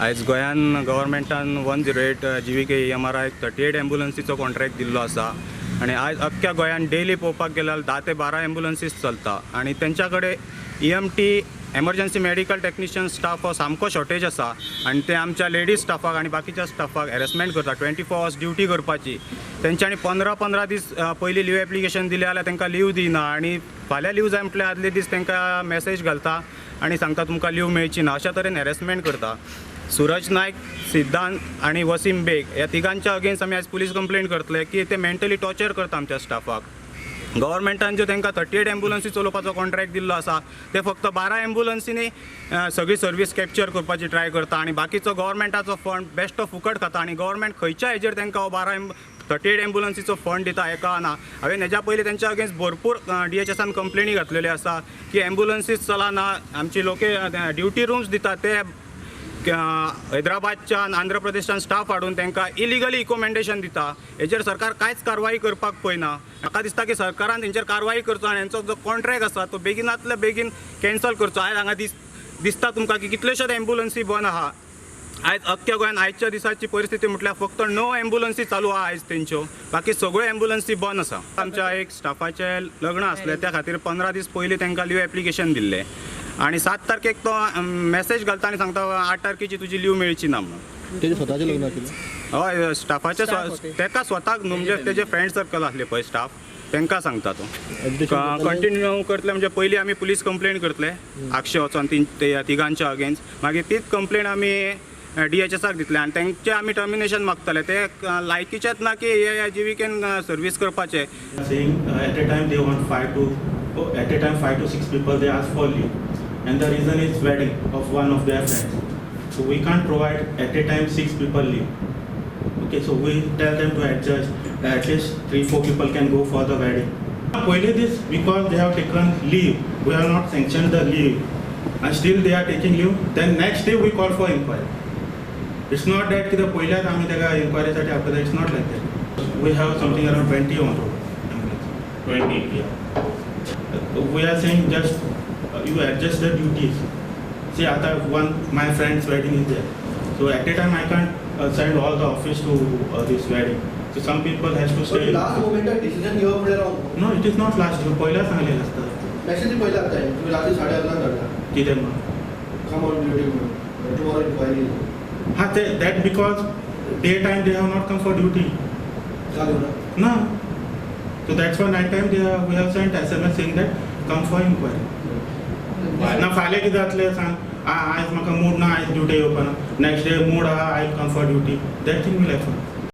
आयज गोंयान गव्हर्मेंटान 108 GVK EMRI 38 एम्बुलन्सीचो contract दिल्लो आसा आनी आयज अख्ख्या गोंयान डेली पळोवपाक गेल्यार 10 ते 12 एम्बुलन्सीस चलता आनी तेंच्या कडेन EMT emergency medical technician staff हो सामको शॉर्टेज आसा आनी ते आमच्या लेडीज स्टाफाक आनी बाकीच्या स्टाफाक हॅरेसमेंट करता. 24 आवर्स ड्युटी करपाची तेंच्यांनी 15-15 दीस पयलीं लीव एप्लिकेशन दिलें जाल्यार तांकां लीव दिना आनी फाल्यां लीव जाय म्हटल्यार आदले दीस तांकां मॅसेज घालता आनी सांगता तुमकां लीव मेळची ना, अशा तरेन हॅरेसमेंट करता. सूरज नायक, सिद्धांत आनी वसीम बेग ह्या तिगांच्या अगेन्स्ट आमी आयज पुलीस कंप्लेन करतले की ते मेंटली टॉर्चर करता आमच्या स्टाफाक. गव्हर्मेंटान ज्यो तांकां 38 एम्बुलन्सी चलोवपाचो कॉन्ट्रॅक्ट दिल्लो आसा ते फक्त 12 एम्बुलन्सीनी सगळी सर्वीस कॅप्चर करपाची ट्राय करता आनी बाकीचो गव्हर्मेंटाचो फंड बेश्टो फुकट खाता आनी गव्हर्मेंट खंयच्या हेजेर तांकां हो 38 एम्बुलन्सीचो फंड दिता हें कळना. हांवें हेज्या पयलीं तेंच्या अगेन्स्ट भरपूर DHSान कंप्लेनी घातलेल्यो आसा की एम्बुलन्सीस चलना, आमची लोक ड्युटी रुम्स दिता ते हैदराबादच्यान आंध्र प्रदेशान स्टाफ हाडून तांकां इलिगली इकोमेंडेशन दिता. हेजेर सरकार कांयच कारवाई करपाक पळयना. म्हाका दिसता की सरकारान तेंचेर कारवाई करचो आनी हेंचो जो कॉन्ट्रॅक्ट आसा तो बेगिनातल्या बेगीन कॅन्सल करचो. आयज हांगा दिसता तुमकां की कितल्योश्योच एम्बुलन्सी बंद आहा. आयज अख्ख्या गोंयान आयच्या दिसाची परिस्थिती म्हटल्यार फक्त 9 एम्बुलन्सी चालू आहा आयज तेंच्यो, बाकी सगळ्यो एम्बुलन्सी बंद आसा. आमच्या एक स्टाफाचें लग्न आसलें त्या खातीर 15 दीस पयलीं तांकां लीव एप्लिकेशन दिल्लें आनी 7 तारखेक तो मॅसेज घालता आनी सांगता 8 तारखेची तुजी लीव मेळची ना म्हणून. तेजें स्वताचें लग्न आशिल्लें? हय, स्टाफाचें ताका स्वताक न्हू, म्हणजे तेजे फ्रेंड सर्कल आसले पळय स्टाफ, तांकां सांगता तो. कंटिन्यू करतले म्हणजे पयलीं आमी पुलीस कंप्लेन करतले आगशे वचोन तिगांच्या अगेन्स्ट, मागीर तीच कंप्लेन आमी DHSाक दितले आनी तेंचे आमी टर्मिनेशन मागतले. ते लायकीचेच ना की हे GVKन सर्वीस करपाचे. Saying at a time they want 5 to 6 people they ask for leave and the reason is wedding of one of their friends. So we can't provide at a time 6 people leave. Okay, so we tell them to adjust, at least 3-4 people can go for the wedding. पहिले this because they have taken leave, we have not sanctioned the leave and still they are taking leave. Then next day we call for inquiry. It's not that की पयल्याच आमी ताका इन्क्वायरीसाठी आपयता, it's not like that. We have something around 20 on road ambulance. 20? Yeah. We are saying just you adjust the duties. See, आता one my friend's wedding is there, so at a time I can't send all the office to this wedding. So some people has to stay. But last moment decision घेवप म्हळ्यार wrong. No, it is not last. पयल्याच सांगलेलें आसता. Message पयले आता तुमी रात्री 11:30 धाडटा. कितें म्हणून? Come on duty म्हणून. Tomorrow inquiry. हा ते that because day time they have not come for duty. ना. So that's why night time they have, we have sent SMS saying that come for inquiry. ना फाल्यां कितें जातलें सांग, आयज म्हाका मूड ना, आयज ड्युटी येवपाना, नेक्स्ट डे मूड आहा, I come for duty, that thing will happen.